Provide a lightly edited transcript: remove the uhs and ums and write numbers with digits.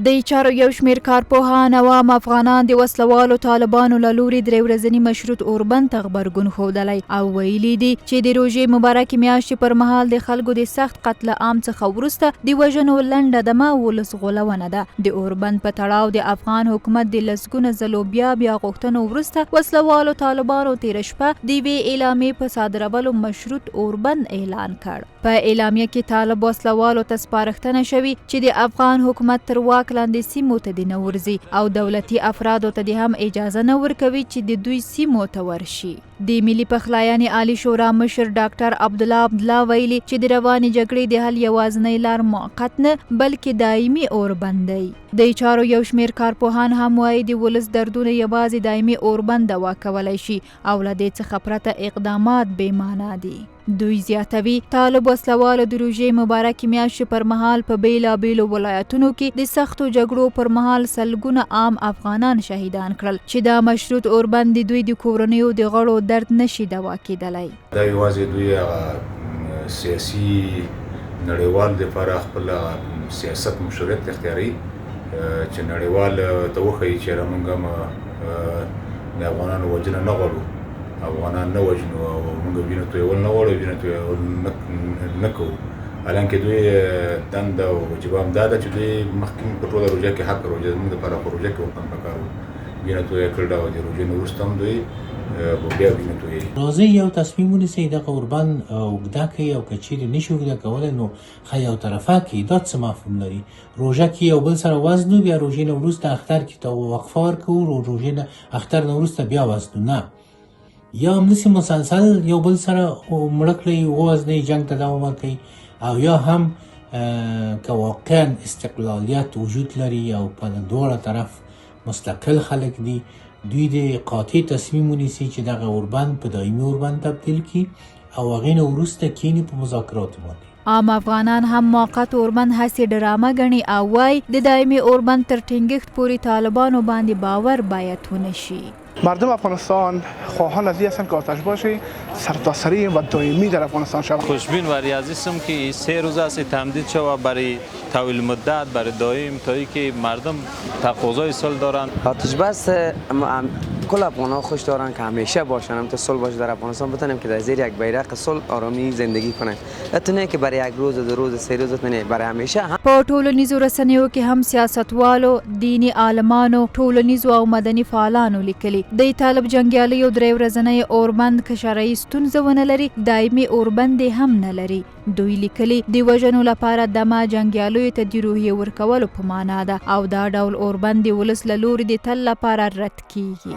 د چارو یو شمېر کارپوهان او عام افغانان د وسلوالو طالبانو له لوري درې ورځني مشروط اوربند ته غبرګون ښودلی او ویلي دي چې د روژې مبارکې میاشتې پر مهال د خلکو د سخت قتل عام څخه وروسته د وژنو لنډه دمه ولس غولونه ده. د اوربند په تړاو د افغان حکومت د لسګونه ځلو بیا بیا غوښتنو وروسته وسلوالو طالبانو تېره شپه د یوې اعلامیې په صادرولو مشروط اوربند اعلان کړ. په اعلامیه کې طالب وسله والو ته سپارښتنه شوې چې د افغان حکومت تر واک لاندې سیمو ته دې نه ورځي او دولتي افرادو ته دې هم اجازه نه ورکوي چې د دوی سیمو ته ورشي. د ملي پخلاینې عالي شورا مشر ډاکټر عبدالله عبدالله ویلي چې د روانې جګړې د حل یوازنۍ لار موقت نه بلکې دایمي اوربند دی. د چارو یو شمېر کارپوهان هم وایي د ولس دردونه یوازې دایمي اوربند دوا کولای شي او له دې څخه پرته اقدامات بې معنا دي. دوی زیاتوي، طالب وسله والو د روژې مبارکې میاشتې پر مهال په بېلابېلو ولایتونو کې د سختو جګړو پر مهال سلګونه عام افغانان شهیدان کړل چې دا مشروط اوربند د دوی د کورنیو د غړو درد نه شي دوا کېدلی. دا یوازې دوی هغه سیاسي نړیوال لپاره خپل سیاست مشروعیت اختیاروي چې نړیوال ته وښيي چې یاره موږ هم د افغانانو وژنه نه غواړو. افغانان نه وژنو او موږ وینه تویول نه غواړو، وینه تویول نه کوو. حالانکه دوی دنده او وجیبه هم دا ده چې دوی مخکې په ټوله روژه کې حق روژه زموږ دپاره خو روژه کې وکړم پکار وو، وینه تویه کړله او د روژې نه وروسته هم دوی بیا وینه تویوي. راځئ یو تصمیم ونیسئ، دغه اوربند اوږده کړئ او که چیرې نشي اوږده کولی نو ښه یو طرفه کړئ. دا څه مفهوم لري؟ روژه کې یو بل سره وزنو، بیا روژې نه وروسته اختر کې ته وقفه ورکوو، روژې نه اختر نه وروسته بیا وزنو، نه یا همداسې مسلسل یو بل سره مړه کړئ، ووزنئ، جنګ ته دوام ورکړئ، او یا هم که واقعا استقلالیت وجود لري او په دواړه طرف مستقل خلک دي، دوی دې قاطع تصمیم ونیسي چې دغه اوربند په دایمي اوربند تبدیل کړي او هغې نه وروسته کیني په مذاکراتو باندې. عام افغانان هم موقت اوربند هسې ډرامه ګڼي او وايي، د دایمي اوربند تر ټینګښت پورې طالبانو باندې باور باید ونه شي. مردم افغانستان خواهان از این هستند که آتش باشی سرتاسری و دائمی در افغانستان شود. خوشبین و ریاضی هستم که این 3 روز است تمدید شود برای طویل مدت، برای دائم، تا اینکه مردم تقاضای صلح دارند. آتش بس کل افغان ها خوش دارند که همیشه باشن، هم تا صلح باشه در افغانستان، بتونیم که در زیر یک بیرق صلح آرامی زندگی کنیم. نه که برای یک روز، دو روز، 3 روز، نه برای همیشه. په ټولنیزو رسنیو کې هم سیاستوالو، دیني عالمانو، ټولنیزو او مدني فعالانو لیکلي، د طالب جنګیالیو درې ورځنی اوربند که شرعي ستونزه ونه لري، دایمي اوربند یې هم نه لري. دوی لیکلي، د وژنو لپاره دمه جنګیالیو ته د روحیې ورکولو په معنا ده او دا ډول اوربند د ولس له لوري د تل لپاره رد کیږي.